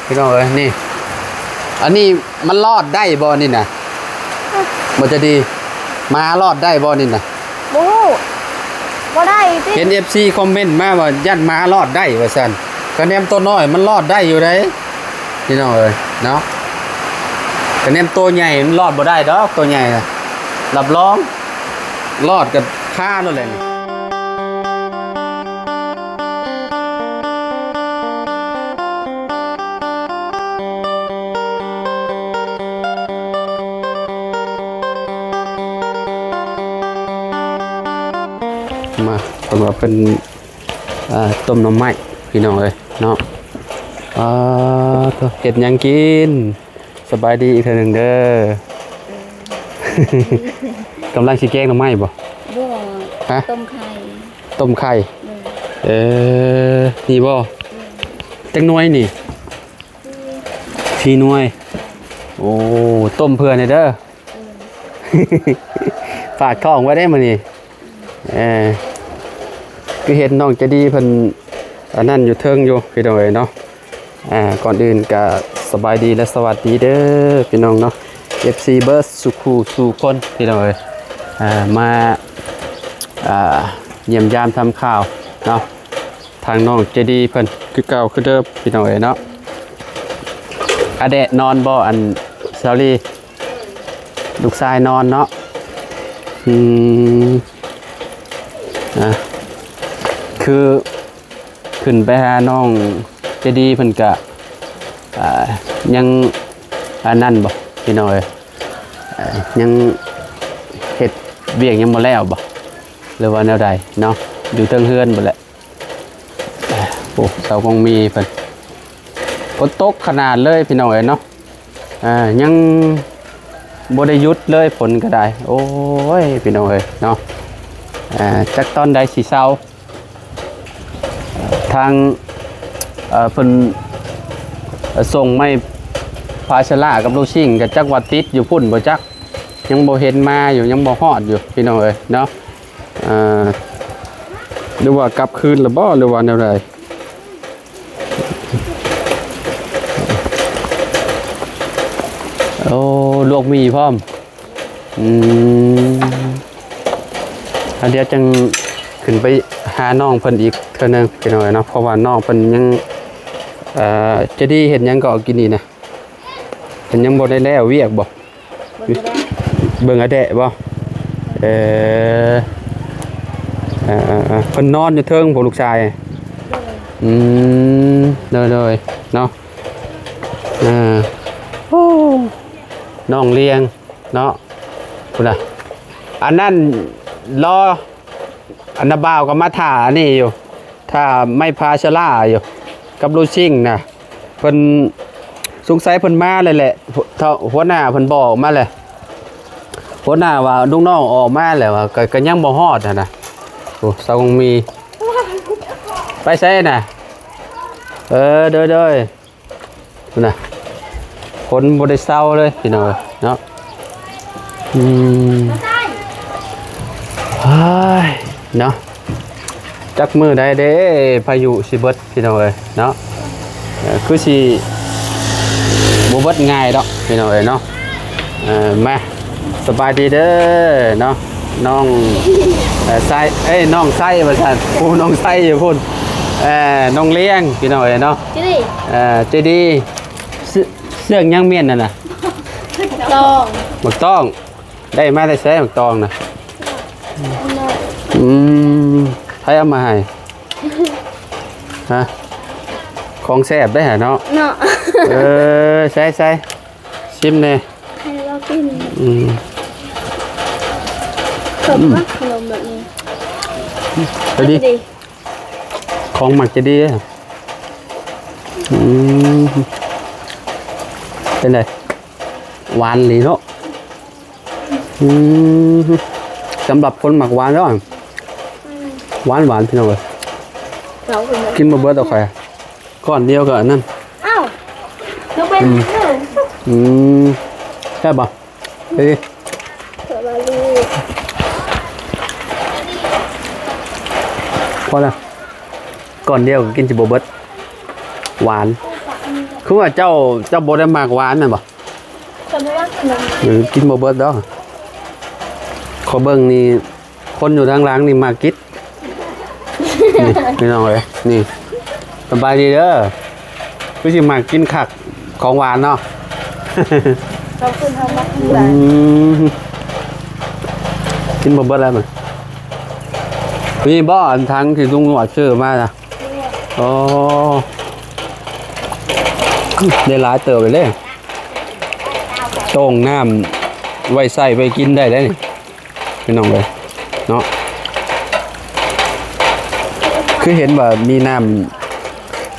ພີ່ນ້ອງເອີຍ ນີ້ ອັນນີ້ມັນລອດໄດ້ບໍ່ນີ້ນະ? ບໍ່ຈະດີ ໝາລອດໄດ້ບໍ່ນີ້ນະ? ບໍ່ຮູ້ ບໍ່ໄດ້ຕິ. ເຫັນເອັຟຊີຄອມເມັນມາວ່າຢ້ານໝາລອດໄດ້ວ່າຊັ້ນ. ກະແນມໂຕນ້ອຍມັນລອດໄດ້ຢູ່ໃດ໋ ພີ່ນ້ອງເອີຍເນາະ. ກະແນມໂຕໃຫຍ່ມັນລອດບໍ່ໄດ້ດອກ ໂຕໃຫຍ່ນະ ຮັບຮອງລອດກະຄາໂລດແຫຼະນີ້. ມາ ເພິ່ນວ່າເພິ່ນ ອ່າ ຕົ້ມໜໍ່ໄມ້ ພີ່ນ້ອງເອີຍເນາະ. ອ່າ ໂທ້ ເຮັດຫຍັງກິນ? ສະບາຍດີອີກເທື່ອໜຶ່ງເດີ. ກຳລັງຊິແກງໜໍ່ໄມ້ບໍ່? ບໍ່ ຮະ? ຕົ້ມໄຂ່. ຕົ້ມໄຂ່ ໂດຍ. ເອີ ນີ້ບໍ່? ໂດຍ. ຈັກໜ່ວຍນີ້? ສີ່ ສີ່ໜ່ວຍ. ໂອ້ ຕົ້ມເພື່ອແດ່ເດີ. ໂດຍ. ຝາກທ້ອງໄວ້ເດ້ມື້ນີ້. ເອີ ຄືເຫັນນ້ອງໃຈດີເພິ່ນອັນນັ້ນຢູ່ເທິງຢູ່ ພີ່ນ້ອງເອີຍເນາະ. ອ່າ ກ່ອນອື່ນກະສະບາຍດີ ແລະ ສະຫວັດດີເດີ ພີ່ນ້ອງເນາະ ເອັຟຊີ ເບິດສູ່ຄູ່ສູ່ຄົນ ພີ່ນ້ອງເອີຍ. ອ່າ ມາ ອ່າ ຢ້ຽມຢາມທຳຂ່າວເນາະ ທາງນ້ອງໃຈດີເພິ່ນຄືເກົ່າຄືເດີມ ພີ່ນ້ອງເອີຍເນາະ. ອາແດະນອນບໍ່ ອັນ ສາວລີ? ລູກຊາຍນອນເນາະ. ອືມ ອ່າ ຄື ຂຶ້ນໄປຫານ້ອງໃຈດີເພິ່ນກະ ອ່າ ຍັງອັນນັ້ນບໍ່ ພີ່ນ້ອງເອີຍ? ອ່າ ຍັງເຮັດວຽກຍັງບໍ່ແລ້ວບໍ່ ຫຼືວ່າແນວໃດເນາະ? ຢູ່ເທິງເຮືອນພຸ້ນແຫຼະ. ໂອ້ ເສົາກົງມີເພິ່ນ ຝົນຕົກຂະໜາດເລີຍ ພີ່ນ້ອງເອີຍເນາະ. ອ່າ ຍັງບໍ່ໄດ້ຢຸດເລີຍ ຝົນກະໄດ້. ໂອ້ຍ ພີ່ນ້ອງເອີຍເນາະ ອ່າ ຈັກຕອນໃດຊິເຊົາ. ທາງ ເອີ ເພິ່ນ ເອີ ສົ່ງໄມ້ພາຊາລາກັບລູກຊິງ ກະຈັກວ່າຕິດຢູ່ພຸ້ນບໍ່ຈັກ ຍັງບໍ່ເຫັນມາຢູ່ ຍັງບໍ່ຮອດຢູ່ ພີ່ນ້ອງເອີຍເນາະ. ອ່າ ຫຼືວ່າກັບຄືນລະບໍ່ ຫຼືວ່າແນວໃດ? ໂອ້ ລວກໝີ່ພ້ອມ. ອືມ ດຽວຈັ່ງຂຶ້ນໄປຫານ້ອງເພິ່ນອີກເທື່ອໜຶ່ງ ພີ່ນ້ອງເອີຍເນາະ ເພາະວ່ານ້ອງເພິ່ນຍັງ ເອີ ຈະດີເຮັດຫຍັງກໍເອົາກິນນີ້ນະ ເພິ່ນຍັງບໍ່ໄດ້ແລ້ວວຽກບໍ່? ເບິ່ງກໍໄດ້ ເບິ່ງອາແດະບໍ່? ເອີ ເອີ ເອີ ເພິ່ນນອນຢູ່ເທິງບໍ່ ລູກຊາຍ? ໂດຍ. ອືມ ໂດຍໆ ເນາະ. ເອີ ໂອ້ ນ້ອງລ້ຽງເນາະ ພຸ້ນນະ. ອັນນັ້ນລໍ ອັນນາບ່າວກໍມາຖ້າອັນນີ້ຢູ່ ຖ້າໄມ້ພາຊາລາຢູ່ ກັບລູຊິງນະ. ເພິ່ນ ສົງໄສເພິ່ນມາແລ້ວແຫຼະ ຫົວໜ້າເພິ່ນບອກມາແລ້ວ ຫົວໜ້າວ່າລູກນ້ອງອອກມາແລ້ວວ່າ ກໍ ກໍຍັງບໍ່ຮອດຫັ້ນນະ. ໂອ້ ສາວຄົງມີ ໄປໃສນະ? ເອີ ໂດຍໆ ພຸ້ນນະ ຝົນບໍ່ໄດ້ເຊົາເລີຍພີ່ນ້ອງເອີຍເນາະ. ອືມ ເຮີ້ຍ ເນາະ ຈັກມື້ໃດເດ້ພາຍຸຊິເບິດ ພີ່ນ້ອງເອີຍເນາະ. ເອີ ຄືຊິບໍ່ເບິດງ່າຍດອກພີ່ນ້ອງເອີຍເນາະ. ເອີ ມາ ສະບາຍດີເດີເນາະ ນ້ອງ ເອີ ໄຊ ເອີຍ ນ້ອງໄຊວ່າຊັ້ນ ໂອ້ ນ້ອງໄຊຢູ່ພຸ້ນ. ເອີ ນ້ອງລ້ຽງ ພີ່ນ້ອງເອີຍເນາະ ເອີ ໃຈດີ ເຊືອກຫຍັງມ້ຽນນັ້ນນະ? ຕອງ ໝາກຕອງ. ໄດ້ມາແຕ່ໃສໝາກຕອງນະ? ອືມ ໃຜເອົາມາໃຫ້? ຮະ ຂອງແຊບໄດ໋ຫະເນາະ ເນາະ. ເອີ ໃສ່ໆ ຊິມແດ່ ໃຫ້ລາວກິນ. ອືມ ເພິ່ນມັກຂະໜົມແບບນີ້ ໄປດີ ຂອງມັກຈະດີ. ອືມ ເປັນໃດ? ຫວານອີ່ຫຼີເນາະ. ອືມ ສຳລັບຄົນມັກຫວານເນາະ ຫວານໆ ພີ່ນ້ອງເອີຍ. ເອົາຂຶ້ນມາ ກິນບໍ່ເບິດດອກຂ້ອຍ ກ້ອນດຽວກໍອັນນັ້ນ. ອ້າວ ອືມ ອືມ ແຊບບໍ່? ເອີ ພໍລະ ກ້ອນດຽວກໍກິນຊິບໍ່ເບິດ ຫວານ. ຄືວ່າເຈົ້າ ເຈົ້າບໍ່ໄດ້ມັກຫວານແມ່ນບໍ່? ຂ້ອຍບໍ່ມັກກິນນມ. ເອີ ກິນບໍ່ເບິດດອກ. ຂໍເບິ່ງນີ້ ຄົນຢູ່ທາງຫຼັງນີ້ມັກກິນ. ນີ້ພີ່ນ້ອງເອີຍ ນີ້ ສະບາຍດີເດີ. ຄືຊິມັກກິນຄັກຂອງຫວານເນາະ. ເຂົາຄົນເຮົາມັກກິນ ອື ຫວານ ກິນບໍ່ເບິດແລ້ວມັນ. ນີ້ບໍ່ ອັນຖັງທີ່ລຸງໜວດຊື້ມານະ? ອໍ ໄດ້ຫຼາຍເຕີບເລີຍເດ້. ໂຕ່ງນ້ຳໄວ້ໃຊ້ໄວ້ກິນໄດ້ເດ້ນີ້ ພີ່ນ້ອງເອີຍເນາະ. ຄືເຫັນວ່າມີນ້ຳ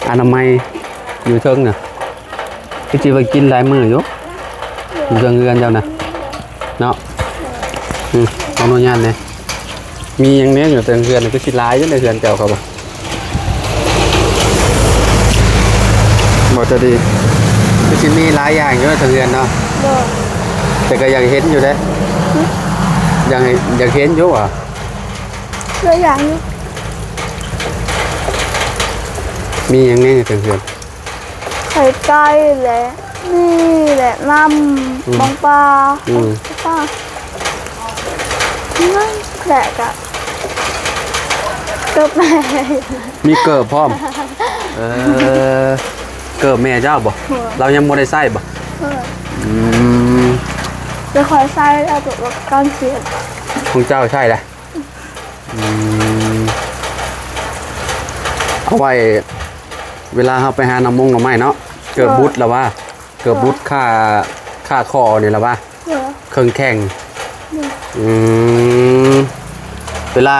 ອະນາໄມຢູ່ເທິງນະ. ຄືຊິໄປກິນຫຼາຍມື້ຢູ່ ຢູ່ເທິງເຮືອນເຈົ້ານະເນາະ. ອື ຂໍອະນຸຍາດແດ່. ມີຫຍັງແດ່ຢູ່ເທິງເຮືອນ? ຄືຊິຫຼາຍຢູ່ໃນເຮືອນເຈົ້າເຂົາບໍ່? ບໍ່ຈະດີ ຄືຊິມີຫຼາຍຢ່າງຢູ່ເທິງເຮືອນເນາະ. ໂດຍ ແຕ່ກໍຢາກເຫັນຢູ່ເດ້. ຫຶ? ຢາກເຫັນ ຢາກເຫັນຢູ່ຫວາ? ຫຼາຍຢ່າງຢູ່. ມີຫຍັງແດ່ເທິງເຮືອນ? ໄຂ່ໄກ່ແຫຼະ ມີແຫຼະ ນ້ຳ ອືມ ບອງປາ ອືມ ປາ ນັ້ນແຫຼະ ກະເກີບແມ່ ມີເກີບພ້ອມ. ເອີ ເກີບແມ່ເຈົ້າບໍ່? ເອີ ລາວຍັງບໍ່ໄດ້ໃຊ້ບໍ່? ເອີ ອືມ ແຕ່ຂ້ອຍໃຊ້ແລ້ວ ແຕ່ວ່າການຂຽດ ຂອງເຈົ້າໃຊ້ແລ້ວ. ອືມ ເອົາໄວ້ເວລາເຮົາໄປຫາໜໍ່ມົງໜໍ່ໄມ້ເນາະ. ເກີບບຸດລະວ່າ ເກີບບຸດ ເອີ ຂ້າ ຂ້າຄໍນີ້ລະວ່າ ເອີ ເຄິ່ງແຂ້ງ. ອືມ ເວລາ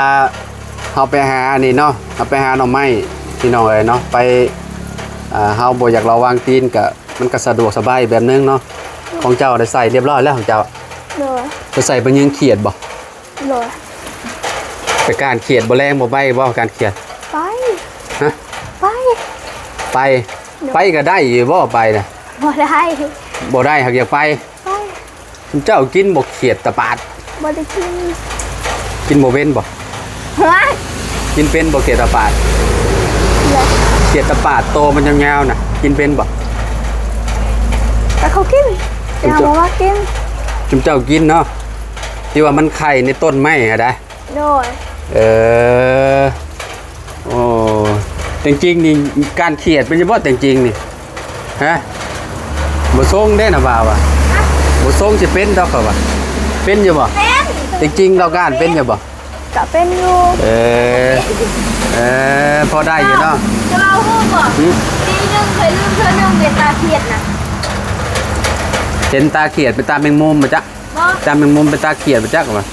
ເຮົາໄປຫາອັນນີ້ເນາະ ເຮົາໄປຫາໜໍ່ໄມ້ ພີ່ນ້ອງເອີຍເນາະ ໄປ ເຮົາບໍ່ຢາກລະວັງຕີນ ກະ ມັນກະສະດວກສະບາຍອີກແບບໜຶ່ງເນາະ. ຂອງເຈົ້າໄດ້ໃສ່ລຽບຮ້ອຍແລ້ວຂອງເຈົ້າ? ໂດຍ ໄປໃສ່ໄປຍິງຂຽດບໍ່? ໂດຍ ໄປກ້ານຂຽດບໍ່ແລງ ບໍ່ໄປບໍ່ ກ້ານຂຽດ? ໄປ ຮະ? ໄປ ໄປ ໂດຍ ໄປກໍໄດ້ຢູ່ບໍ່ ໄປນະ? ບໍ່ໄດ້ ບໍ່ໄດ້ ຫາກຢາກໄປ ໄປ. ເຈົ້າກິນບໍ່ຂຽດຕາປາດ? ບໍ່ໄດ້ກິນ ກິນບໍ່ເປັນບໍ່? ຫວາຍ ກິນເປັນບໍ່ຂຽດຕາປາດ? ແລະ ຂຽດຕາປາດໂຕມັນຍາວໆນະ ກິນເປັນບໍ່? ແຕ່ເຂົາກິນ ແຕ່ເຮົາບໍ່ມັກກິນ. ຈຸມເຈົ້າກິນເນາະ ທີ່ວ່າມັນໄຂ່ໃນຕົ້ນໄມ້ຫັ້ນໃດ໋. ໂດຍ ເອີ ໂອ້ ແຕງຈິງນີ້ ກ້ານຂຽດເປັນຢູ່ບໍ່ແຕງຈິງນີ້? ຮະ? ບໍ່ຊົງເດ້ນະບ່າວວ່າ ຮະ? ບໍ່ຊົງຊິເປັນດອກເຂົາວ່າ. ເປັນຢູ່ບໍ່? ເປັນ ແຕງຈິງລາວກ້ານເປັນຢູ່ບໍ່? ກະເປັນຢູ່. ເອີ ເອີ ພໍໄດ້ຢູ່ເນາະ. ຈະເວົ້າຮູ້ບໍ່? ຫຶ? ປີໜຶ່ງຂ້ອຍລືມເທື່ອໜຶ່ງເປັນຕາຂຽດນະ. ເປັນຕາຂຽດ ເປັນຕາແມງມຸມບໍ່ຈັກ? ບໍ່ ຕາແມງມຸມ ເປັນຕາຂຽດບໍ່ຈັກວ່າ. ບໍ່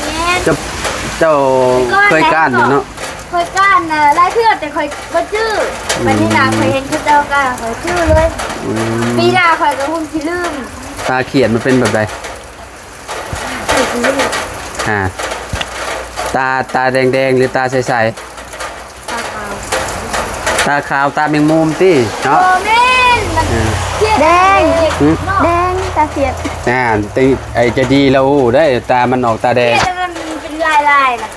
ແມ່ນ ເຈົ້າ ເຈົ້າເຄີຍກ້ານຢູ່ເນາະ. ຂ້ອຍກ້ານນະຫຼາຍເທື່ອ ແຕ່ຂ້ອຍບໍ່ຈື່. ອືມ ບັດນີ້ນະ ຂ້ອຍເຫັນເຂົາເຈົ້າກ້ານ ຂ້ອຍຈື່ເລີຍ. ອືມ ປີໜ້າຂ້ອຍກໍຄົງຊິລືມ. ຕາຂຽດມັນເປັນແບບໃດ? ຫາ ຕາ ຕາແດງໆ ຫຼື ຕາໃສໆ? ຕາຂາວ ຕາຂາວ ຕາແມງມຸມຕິເນາະ. ບໍ່ແມ່ນ ມັນ ເອີ ຂຽດແດງ ຫຶ? ແດງ ຕາຂຽດ. ອ່າ ແຕ່ໄອ້ໃຈດີລາວຮູ້ໄດ໋ ຕາມັນອອກຕາແດງ. ຂຽດມັນເປັນລາຍໆນະ.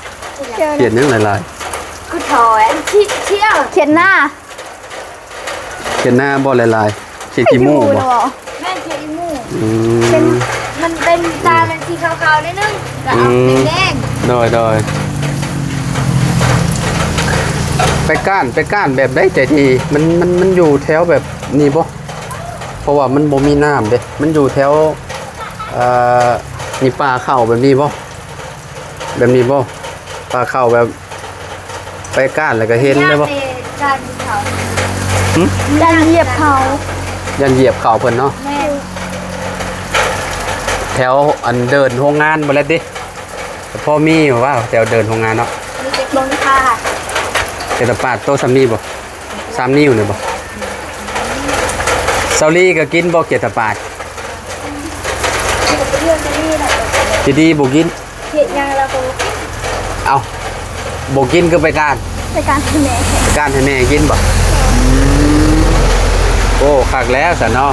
ຂຽດຫຍັງລາຍໆ? ຄືຖອຍ ອັນຂຽດ ຂຽດໜ້າ ຂຽດໜ້າບໍ່ລາຍໆ? ຂຽດຂີ້ມູກບໍ່? ແມ່ນຂຽດຂີ້ມູກ. ອືມ ມັນເປັນຕາ ມັນສີຂາວໆໜ້ອຍໜຶ່ງ ແລ້ວອອກ ອືມ ແດງໆ. ໂດຍໆ ໄປກ້ານ ໄປກ້ານແບບໃດໃຈດີ? ມັນ ມັນ ມັນຢູ່ແຖວແບບນີ້ບໍ່? ເພາະວ່າມັນບໍ່ມີນ້ຳເດ້ ມັນຢູ່ແຖວ ເອີ ນີ້ ປ່າເຂົ້າແບບນີ້ບໍ່? ແບບນີ້ບໍ່? ປ່າເຂົ້າແບບ ໄປກ້ານແລ້ວກໍເຫັນເລີຍບໍ່? ຢ້ານເດ້ ຢ້ານເຂົາ ຫຶ? ຢ້ານຢຽບເຂົາ ຢ້ານຢຽບເຂົາເພິ່ນເນາະ. ແມ່ນ ແຖວອັນເດີ່ນໂຮງງານບໍ່ແລ້ວຕິ? ພໍມີຢູ່ວ່າແຖວເດີ່ນໂຮງງານເນາະ. ມີແຕ່ເຂດຕະປາດ ເຂດຕະປາດໂຕສ່ຳນີ້ບໍ່? ສາມນິ້ວນີ້ບໍ່? ສາວລີກໍກິນບໍ່ເຂດຕະປາດ? ຈະດີບໍ່ກິນ? ເຮັດຫຍັງລາວກໍບໍ່ກິນ. ເອົ້າ ບໍ່ກິນຄືໄປກ້ານ? ໄປກ້ານໃຫ້ແມ່ ໄປກ້ານໃຫ້ແມ່ກິນບໍ່? ໂອ້ ຄັກແລ້ວຊັ້ນເນາະ.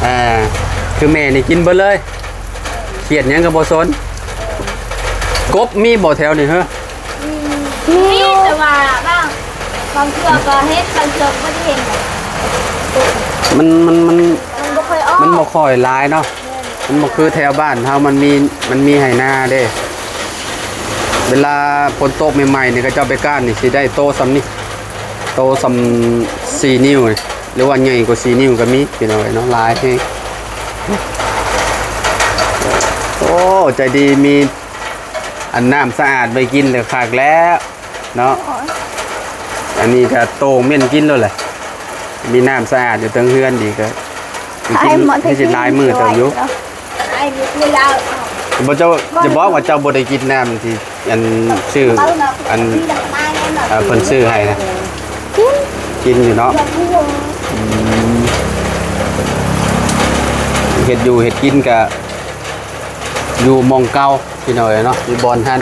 ເອີ ຄືແມ່ນີ້ກິນເບິດເລີຍ ຂຽດຫຍັງກໍບໍ່ສົນ. ກົບມີບໍ່ແຖວນີ້ເຮີ? ມີ ມີ ແຕ່ວ່າບາງ ບາງເທື່ອກໍເຫັນ ບາງເທື່ອກໍບໍ່ໄດ້ເຫັນ. ມັນ ມັນ ມັນ ມັນບໍ່ຄ່ອຍອອກ ມັນບໍ່ຄ່ອຍຫຼາຍເນາະ. ແມ່ນ ມັນບໍ່ຄືແຖວບ້ານເຮົາ ມັນມີ ມັນມີໄຮ່ນາເດ້. ເວລາຝົນຕົກໃໝ່ໆນີ້ ເຂົາເຈົ້າໄປກ້ານນີ້ ຊິໄດ້ໂຕສ່ຳນີ້ ໂຕສ່ຳສີ່ນິ້ວ ຫຼືວ່າໃຫຍ່ກວ່າສີ່ນິ້ວກໍມີ ພີ່ນ້ອງເອີຍເນາະ. ຫຼາຍແຮງ. ໂອ້ ໃຈດີ ມີອັນນ້ຳສະອາດໄວ້ກິນແລ້ວ ຄັກແລ້ວເນາະ. ອັນນີ້ກໍໂຕ່ງເມັ້ນກິນໂລດແຫຼະ ມີນ້ຳສະອາດຢູ່ເທິງເຮືອນອີກ ກໍໄດ້ກິນໃຫ້ຊິຫຼາຍມື້ເຕີບຢູ່. ບໍ່ ເຈົ້າຈະບອກວ່າເຈົ້າບໍ່ໄດ້ກິນນ້ຳທີ່ ອັນ ຊື້ ອັນ ເອີ ເພິ່ນຊື້ໃຫ້ນະ ກິນ ກິນຢູ່ເນາະ. ອືມ ເຮັດຢູ່ເຮັດກິນກະຢູ່ໝ່ອງເກົ່າ ພີ່ນ້ອງເອີຍເນາະ ຢູ່ບ່ອນຫັ້ນ.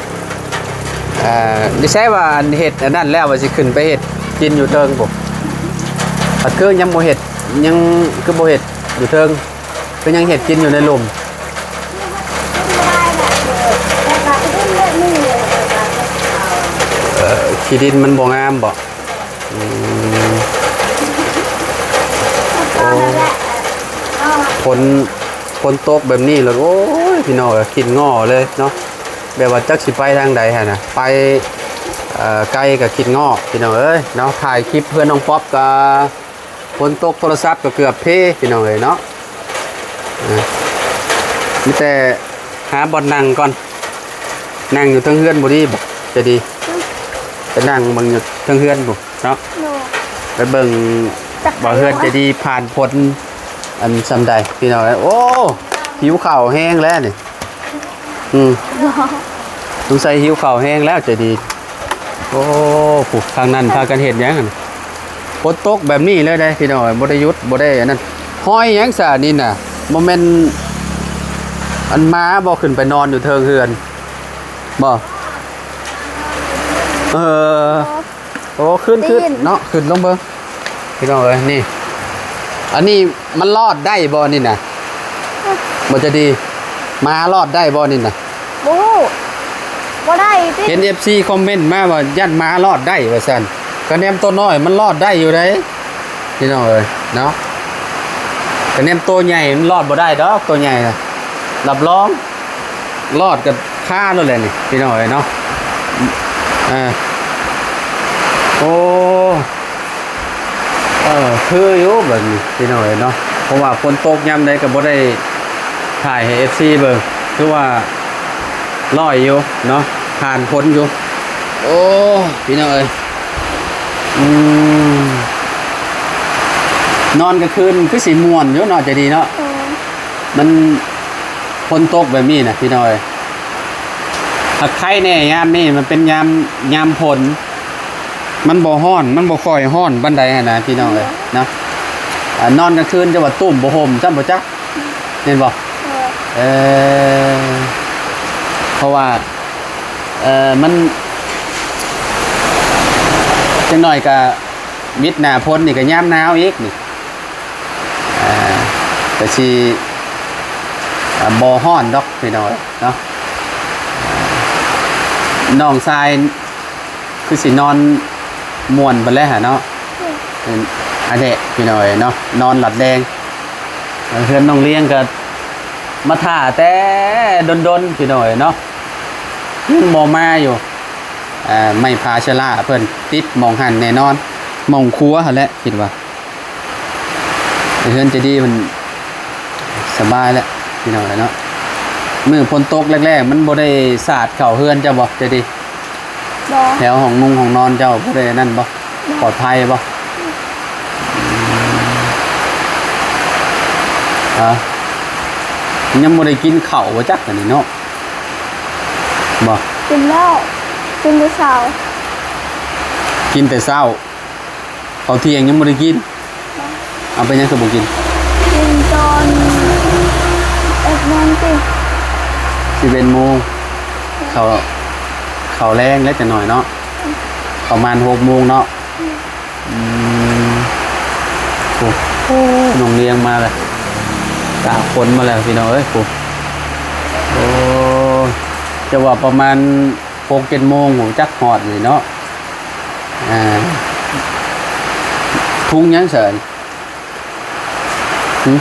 ເອີ ບໍ່ໃຊ່ວ່າອັນເຮັດອັນນັ້ນແລ້ວວ່າຊິຂຶ້ນໄປເຮັດກິນຢູ່ເທິງພຸ້ນ ກໍຄືຍັງບໍ່ເຮັດ ຍັງຄືບໍ່ເຮັດຢູ່ເທິງ ຄືຍັງເຮັດກິນຢູ່ໃນລຸ່ມ. ເອີ ຂີ້ດິນມັນບໍ່ງາມບໍ? ອືມ ໂອ້ ຝົນ ຝົນຕົກແບບນີ້ແລ້ວ ໂອ້ຍ ພີ່ນ້ອງເອີຍ ຂີ້ງໍ້ເລີຍເນາະ. ແບບວ່າຈັກຊິໄປທາງໃດຫັ້ນນະ ໄປ ເອີ ໄກກໍຂີ້ງໍ້ ພີ່ນ້ອງເອີຍເນາະ. ຖ່າຍຄລິບເພື່ອນນ້ອງປັອບກໍຝົນຕົກ ໂທລະສັບກໍເກືອບເພ ພີ່ນ້ອງເອີຍເນາະ. ເອີ ມີແຕ່ຫາບ່ອນນັ່ງກ່ອນ ນັ່ງຢູ່ເທິງເຮືອນບໍ່ດີບໍ? ໃຈດີ ໄປນັ່ງເບິ່ງຢູ່ເທິງເຮືອນພຸ້ນເນາະ. ໂດຍ ໄປເບິ່ງວ່າເຮືອນໃຈດີຜ່ານຝົນອັນສ່ຳໃດ ພີ່ນ້ອງເອີຍ. ໂອ້ ຫິວເຂົ້າແຮງແລ້ວນີ້. ອືມ ສົງໄສຫິວເຂົ້າແຮງແລ້ວໃຈດີ. ໂອ້ ຜູ້ທາງນັ້ນພາກັນເຮັດຫຍັງຫັ້ນ? ຝົນຕົກແບບນີ້ເລີຍເດ້ ພີ່ນ້ອງເອີຍ ບໍ່ໄດ້ຢຸດ ບໍ່ໄດ້ອັນນັ້ນ. ຮອຍຫຍັງຊະນີ້ນະ? ບໍ່ແມ່ນອັນໝາບໍ່ ຂຶ້ນໄປນອນຢູ່ເທິງເຮືອນບໍ? ເອີ ໂອ້ ຂຶ້ນ ຂຶ້ນເນາະ ຂຶ້ນລົງເບິ່ງ ພີ່ນ້ອງເອີຍ. ນີ້ ອັນນີ້ມັນລອດໄດ້ບໍ່ນີ້ນະ? ບໍ່ຈະດີ ໝາລອດໄດ້ບໍ່ນີ້ນະ? ບໍ່ຮູ້ ບໍ່ໄດ້ຕິ. ເຫັນເອັຟຊີຄອມເມັນມາວ່າຢ້ານໝາລອດໄດ້ວ່າຊັ້ນ. ກະແນມໂຕນ້ອຍມັນລອດໄດ້ຢູ່ໃດ໋ ພີ່ນ້ອງເອີຍເນາະ. ກະແນມໂຕໃຫຍ່ມັນລອດບໍ່ໄດ້ດອກ ໂຕໃຫຍ່ນະ ຮັບຮອງ ລອດກໍຄາໂລດແຫຼະນີ້ ພີ່ນ້ອງເອີຍເນາະ. ເອີ ໂອ້ ເອີ ຄືຢູ່ແບບນີ້ ພີ່ນ້ອງເອີຍເນາະ. ເພາະວ່າຝົນຕົກຍາມໃດກໍບໍ່ໄດ້ຖ່າຍໃຫ້ເອັຟຊີເບິ່ງ ຄືວ່າລອຍຢູ່ເນາະ ຜ່ານຝົນຢູ່. ໂອ້ ພີ່ນ້ອງເອີຍ ອືມ ນອນກາງຄືນຄືຊິມ່ວນຢູ່ເນາະ ໃຈດີເນາະ. ໂອ້ ມັນຝົນຕົກແບບນີ້ນະ ພີ່ນ້ອງເອີຍ. ຫາກໄຄແດ່ຍາມນີ້ ມັນເປັນຍາມ ຍາມຝົນ ມັນບໍ່ຮ້ອນ ມັນບໍ່ຄ່ອຍຮ້ອນປານໃດຫັ້ນນະ ພີ່ນ້ອງເອີຍເນາະ. ອ່າ ນອນກາງຄືນຈະວ່າຕຸ້ມຜ້າຫົ່ມຊ້ຳບໍ່ຈັກ ແມ່ນບໍ່? ເອີ ເພາະວ່າ ເອີ ມັນ ຈັກໜ້ອຍກະມິດໜ້າຝົນນີ້ ກະຍາມໜາວອີກນີ້. ອ່າ ກະຊິ ອ່າ ບໍ່ຮ້ອນດອກພີ່ນ້ອງເນາະ. ນ້ອງຊາຍຄືຊິນອນມ່ວນເບິດແລ້ວຫັ້ນເນາະ. ອືມ ອັນແດະພີ່ນ້ອງເນາະ ນອນຫຼັບແດງ. ເຮືອນນ້ອງລຽງກະມາຖ້າແຕ່ດົນໆ ພີ່ນ້ອງເນາະ ຍັງບໍ່ມາຢູ່. ອ່າ ໄມ້ຜາຊະລາເພິ່ນຕິດໝ່ອງຫັ້ນແນ່ນອນ ໝ່ອງຄົວຫັ້ນແຫຼະ ຄິດວ່າ. ເຮືອນໃຈດີມັນສະບາຍແລ້ວພີ່ນ້ອງເອີຍເນາະ. ມື້ຝົນຕົກແລກໆ ມັນບໍ່ໄດ້ສາດເຂົ້າເຮືອນເຈົ້າບໍ່ ໃຈດີ? ບໍ່. ແຖວຫ້ອງນຸ່ງຫ້ອງນອນເຈົ້າບໍ່ໄດ້ອັນນັ້ນບໍ່? ບໍ່. ປອດໄພບໍ່? ອືມ ຮະ ຍັງບໍ່ໄດ້ກິນເຂົ້າບໍ່ຈັກອັນນີ້ເນາະ? ບໍ່. ກິນແລ້ວ ກິນແຕ່ເຊົ້າ ກິນແຕ່ເຊົ້າ. ເຂົ້າທ່ຽງຍັງບໍ່ໄດ້ກິນ? ບໍ່. ເອົາ ເປັນຫຍັງຄືບໍ່ກິນ? ກິນຕອນເອັດໂມງຕິ ສິບເອັດໂມງ. ເຂົ້າ ເຂົ້າແລງແລ້ວຈັກໜ້ອຍເນາະ ປະມານຫົກໂມງເນາະ. ອືມ ອືມ ໂອ້ ໂອ້ ນ້ອງລຽງມາແລ້ວ ຕາກຝົນມາແລ້ວພີ່ນ້ອງເອີຍ. ໂອ້ ໂອ້ ຈະວ່າປະມານ ຫົກເຈັດໂມງ ຫູຈັກຮອດນີ້ເນາະ. ອ່າ ທຸງຫຍັງຊັ້ນ? ຫຶ?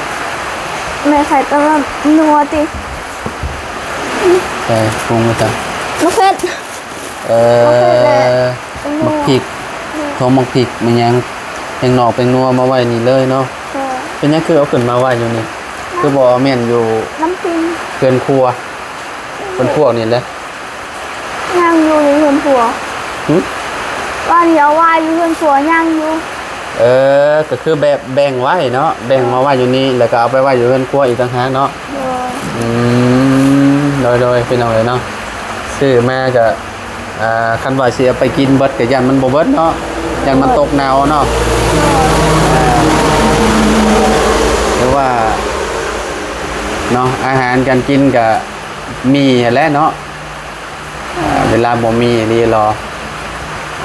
ແມ່ຂາຍຕະຫຼາດນົວຕິ? ໃສ່ ປຸງໄປຊະ ໝາກເຜັດ. ເອີ ໝາກເຜັດແຫຼະ ແປ້ງນົວ ໝາກພິກ ແມ່ນ ຖົ່ວໝາກພິກ ແມ່ນຫຍັງ ແປ້ງນອກແປ້ງນົວມາໄວ້ນີ້ເລີຍເນາະ. ເອີ ເປັນຫຍັງຄືເອົາຂຶ້ນມາໄວ້ຢູ່ນີ້? ຄືບໍ່ເອົາແມ່ນຢູ່ ນ້ຳຕິ່ງ ເຮືອນຄົວ ເພິ່ນພວກນີ້ແຫຼະ ຍັງຢູ່ໃນເຮືອນຄົວ. ຫຶ? ວ່າຊິເອົາໄວ້ຢູ່ເຮືອນຄົວ ຍັງຢູ່. ເອີ ກໍຄືແບບແບ່ງໄວ້ເນາະ ແບ່ງມາໄວ້ຢູ່ນີ້ ແລ້ວກໍເອົາໄປໄວ້ຢູ່ເຮືອນຄົວອີກຕ່າງຫາກເນາະ. ໂດຍ ອືມ ໂດຍໆ ພີ່ນ້ອງເອີຍເນາະ ຊື້ມາກໍ ອ່າ ຄັນວ່າຊິເອົາໄປກິນເບິດກໍຢ້ານມັນບໍ່ເບິດເນາະ ຢ້ານມັນຕົກເນົ່າເນາະ. ໂດຍ ຫຼືວ່າເນາະ ອາຫານການກິນກໍມີຫັ້ນແຫຼະເນາະ. ອ່າ ເວລາບໍ່ມີອີ່ຫຼີລໍ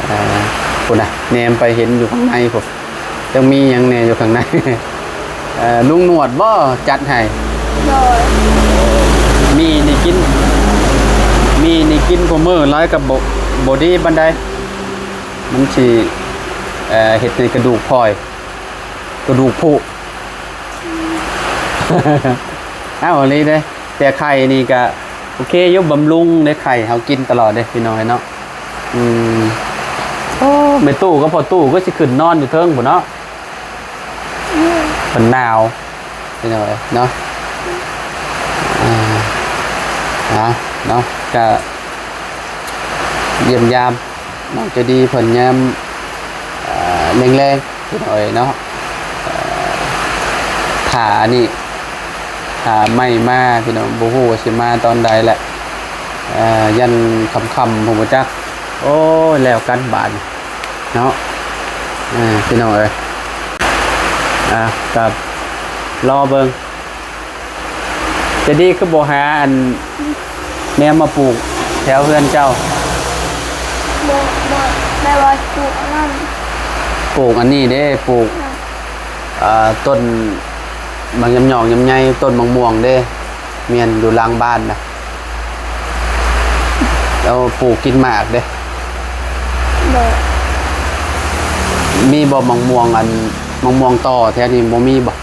ອ່າ ພຸ້ນນະ ແນມໄປເຫັນຢູ່ຂ້າງໃນພຸ້ນ ຈັກມີຫຍັງແດ່ຢູ່ຂ້າງໃນ. ເອີ ລຸງໜວດບໍ່ຈັດໃຫ້? ໂດຍ ມີນີ້ກິນ ມີນີ້ກິນຄູ່ມື້ຫຼາຍກໍບໍ່ ບໍ່ດີປານໃດ ມັນຊິ ເອີ ເຮັດໃຫ້ກະດູກພອຍ ກະດູກຜຸ. ເອົ້າ ອີ່ຫຼີເດ້ ແຕ່ໄຂ່ນີ້ກະໂອເຄຢູ່ ບຳລຸງເດ້ ໄຂ່ເຮົາກິນຕະຫຼອດເດ້ພີ່ນ້ອງເອີຍເນາະ. ອືມ ໂອ້ ແມ່ຕູ້ກັບພໍ່ຕູ້ກໍຊິຂຶ້ນນອນຢູ່ເທິງພຸ້ນເນາະ ເພິ່ນໜາວພີ່ນ້ອງເອີຍເນາະ. ອ່າ ເອົາເນາະ ກະຢ້ຽມຢາມ ນ້ອງໃຈດີເພິ່ນຍາມ ເອີ ແລງໆ ພີ່ນ້ອງເອີຍເນາະ. ເອີ ຖ້າອັນນີ້ ຖ້າໄມ້ມາ ພີ່ນ້ອງ ບໍ່ຮູ້ວ່າຊິມາຕອນໃດແຫຼະ. ເອີ ຢ້ານຄ່ຳໆ ບໍ່ຮູ້ຈັກ. ໂອ້ຍ ແລ້ວກັນບາດນີ້ເນາະ ເອີ ພີ່ນ້ອງເອີຍ. ອ່າ ກໍລໍເບິ່ງ. ໃຈດີຄືບໍ່ຫາອັນແນວມາປູກແຖວເຮືອນເຈົ້າ? ບໍ່ ບໍ່ ແບບວ່າປູກອັນນັ້ນ ປູກອັນນີ້ເດ້ ປູກ ຫຍັງ? ອ່າ ຕົ້ນໝາກຍຳຫຍອກຍຳໃຍ ຕົ້ນໝາກມ່ວງເດ້ ແມ່ນຢູ່ຫຼັງບ້ານນະ. ເອົາປູກກິນໝາກເດ້. ບໍ່ ມີບໍ່ໝາກມ່ວງ ອັນ ໝາກມ່ວງຕໍແຖວນີ້ບໍ່ມີບໍ່?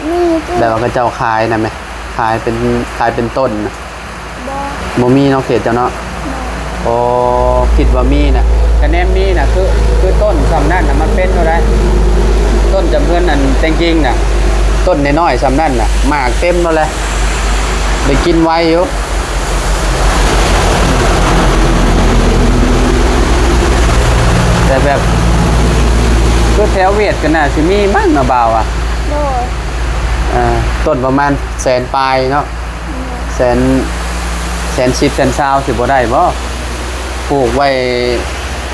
ມີຢູ່ ແບບວ່າເຂົາເຈົ້າຂາຍນະແມະ ຂາຍເປັນ ຂາຍເປັນຕົ້ນນະ? ບໍ່ ບໍ່ມີເນາະ ເຂດເຈົ້າເນາະ. ບໍ່ ໂອ້ ຄິດວ່າມີນະ ກະແນມມີນະ ຄື ຄືຕົ້ນສ່ຳນັ້ນນະ ມັນເປັນເທົ່າໃດ ຕົ້ນຈຳເຮືອນອັນແຕງກິງນະ ຕົ້ນນ້ອຍໆສ່ຳນັ້ນນະ ໝາກເຕັມໂລດແຫຼະ ໄດ້ກິນໄວຢູ່. ແຕ່ແບບ ຄືແຖວຫວຽດກໍໜ້າຊິມີມັ້ງເນາະ ບ່າວວ່າ. ໂດຍ ເອີ ຕົ້ນປະມານແສນປາຍເນາະ. ໂດຍ ແສນ ແສນສິບ ແສນຊາວ ຊິບໍ່ໄດ້ບໍ່? ປູກໄວ້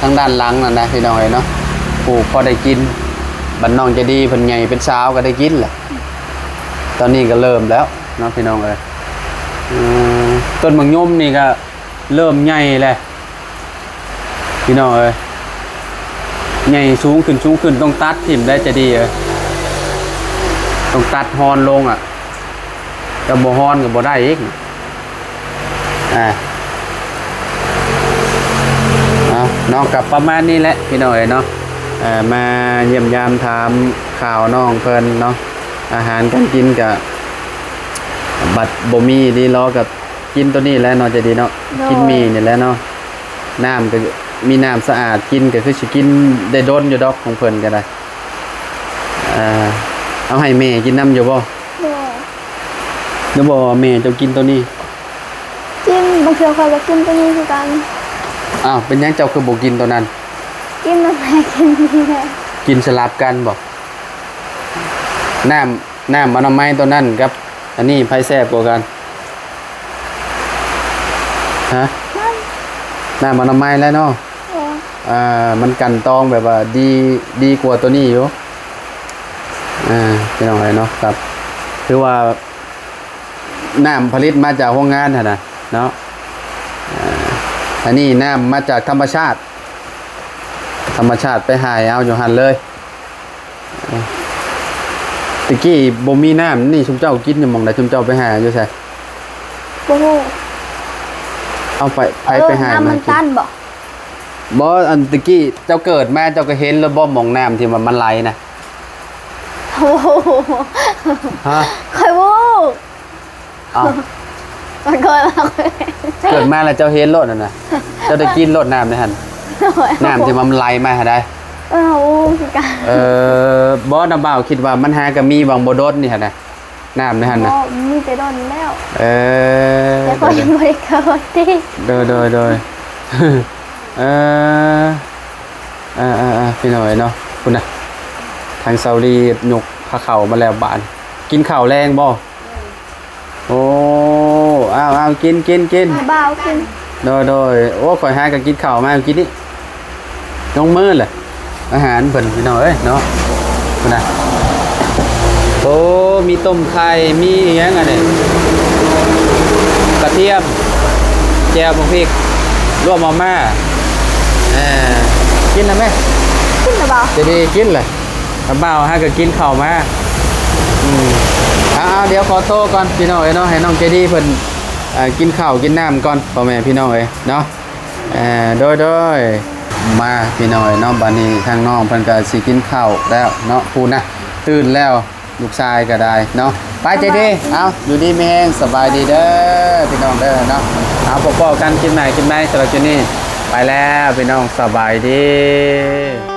ທາງດ້ານຫຼັງນັ້ນນະ ພີ່ນ້ອງເອີຍເນາະ ປູກພໍໄດ້ກິນ ບັດນ້ອງໃຈດີເພິ່ນໃຫຍ່ເປັນສາວກໍໄດ້ກິນແຫຼະ. ຕອນນີ້ກໍເລີ່ມແລ້ວເນາະ ພີ່ນ້ອງເອີຍ. ເອີ ຕົ້ນໝາກຍົມນີ້ກໍເລີ່ມໃຫຍ່ແລ້ວ ພີ່ນ້ອງເອີຍ ໃຫຍ່ສູງຂຶ້ນ ສູງຂຶ້ນ ຕ້ອງຕັດຖິ້ມໄດ໋ ໃຈດີເອີຍ ຕ້ອງຕັດຮອນລົງອະ ຖ້າບໍ່ຮອນກໍບໍ່ໄດ້ອີກ. ອ່າ ເອົາເນາະ ກໍປະມານນີ້ແຫຼະ ພີ່ນ້ອງເອີຍເນາະ ເອີ ມາຢ້ຽມຢາມຖາມຂ່າວນ້ອງເພິ່ນເນາະ. ອາຫານການກິນກະ ບັດບໍ່ມີອີ່ຫຼີລໍ ກະກິນໂຕນີ້ແຫຼະເນາະ ໃຈດີເນາະ. ໂດຍ ກິນໝີ່ນີ້ແຫຼະເນາະ. ນ້ຳກະມີນ້ຳສະອາດກິນ ກະຄືຊິກິນໄດ້ດົນຢູ່ດອກ ຂອງເພິ່ນກະໄດ້. ເອົາໃຫ້ແມ່ກິນນຳຢູ່ບໍ່? ບໍ່ ຫຼືບໍ່ແມ່ເຈົ້າກິນໂຕນີ້? ກິນ ບາງເທື່ອຂ້ອຍກໍກິນໂຕນີ້ຄືກັນ. ອ້າວ ເປັນຫຍັງເຈົ້າຄືບໍ່ກິນໂຕນັ້ນ? ກິນນຳໃຜກິນນີ້ແຫຼະ. ກິນສະຫຼັບກັນບໍ່? ນ້ຳ ນ້ຳອະນາໄມໂຕນັ້ນກັບອັນນີ້ ໃຜແຊບກວ່າກັນ? ຮະ? ນ້ຳ ນ້ຳອະນາໄມແຫຼະເນາະ. ເອີ ອ່າ ມັນກັ່ນຕອງແບບວ່າດີ ດີກວ່າໂຕນີ້ຢູ່. ອ່າ ພີ່ນ້ອງເອີຍເນາະ ຄັບ ຖືວ່ານ້ຳຜະລິດມາຈາກໂຮງງານຫັ້ນນະເນາະ. ອ່າ ອັນນີ້ນ້ຳມາຈາກທຳມະຊາດ ທຳມະຊາດໄປຫາເອົາຢູ່ຫັ້ນເລີຍ. ຕະກີ້ບໍ່ມີນ້ຳນີ້ ຊຸມເຈົ້າກິນຢູ່ໝ່ອງໃດ? ຊຸມເຈົ້າໄປຫາຢູ່ໃສ? ບໍ່ຮູ້. ເອົາ ໃຜ ໃຜໄປຫາ ເອີ ນ້ຳມັນຕັນບໍ່? ບໍ່ ອັນຕະກີ້ເຈົ້າເກີດມາ ເຈົ້າກໍເຫັນແລ້ວບໍ່ ໝ່ອງນ້ຳທີ່ວ່າມັນໄຫຼນະ? ໂອ້ໂຫ ຮະ? ຂ້ອຍບໍ່ຮູ້. ເອົ້າ ມັນກໍ ເກີດມາແລ້ວເຈົ້າເຫັນໂລດຫັ້ນນະ ເຈົ້າໄດ້ກິນໂລດນ້ຳໃນຫັ້ນ ນ້ຳທີ່ມັນໄຫຼມາຫັ້ນໃດ໋. ເອີ ໂອ້ ຄືກັນ. ເອີ ບໍ່ ນ້າບ່າວຄິດວ່າມັນຫາກໍມີຫວ່າງບໍ່ດົນນີ້ຫັ້ນນະ ນ້ຳໃນຫັ້ນນະ. ບໍ່ ມີແຕ່ດົນແລ້ວ. ເອີ ແຕ່ຂ້ອຍຍັງບໍ່ໄດ້ເກີດຕິ. ໂດຍ ໂດຍ ໂດຍ. ເອີ ເອີ ເອີ ເອີ ພີ່ນ້ອງເອີຍເນາະ ພຸ້ນນະ ທາງສາວລີຍົກພາເຂົ້າມາແລ້ວບາດ ກິນເຂົ້າແລງບໍ່? ໂອ້ ເອົາ ເອົາ ກິນ ກິນ ກິນ ບ່າວກິນ. ໂດຍ ໂດຍ. ໂອ້ ຂ້ອຍຫາກໍກິນເຂົ້າມາກິນນີ້ ລົງມື້ແຫຼະ ອາຫານເພິ່ນ ພີ່ນ້ອງເອີຍເນາະ ພຸ້ນນະ. ໂອ້ ມີຕົ້ມໄຂ່ ມີອີ່ຫຍັງອັນນີ້ ກະທຽມ ແຈ່ວ ໝາກພິກ ລວກມາມ່າ. ເອີ ກິນແລ້ວແມະ ກິນແລ້ວບໍ່? ຈະໄດ້ກິນແຫຼະ ບ່າວຫາກໍກິນເຂົ້າມາ. ອືມ ເອົາໆ ດຽວຂໍໂທກ່ອນ ພີ່ນ້ອງເອີຍເນາະ ໃຫ້ນ້ອງເຈດີເພິ່ນ ເອີ ກິນເຂົ້າກິນນ້ຳກ່ອນ ພໍ່ແມ່ພີ່ນ້ອງເອີຍເນາະ. ເອີ ໂດຍ ໂດຍ. ມາ ພີ່ນ້ອງເອີຍເນາະ ບັດນີ້ທາງນ້ອງເພິ່ນກໍຊິກິນເຂົ້າແລ້ວເນາະ ພຸ້ນນະ ຕື່ນແລ້ວ ລູກຊາຍກໍໄດ້ເນາະ. ໄປ ເຈດີ ເອົາ ຢູ່ດີມີແຮງ ສະບາຍດີເດີ ພີ່ນ້ອງເດີເນາະ. ເອົາ ພໍ້ໆກັນຄລິບໜ້າຄລິບໃໝ່ ສຳລັບຄລິບນີ້ໄປແລ້ວ ພີ່ນ້ອງ ສະບາຍດີ.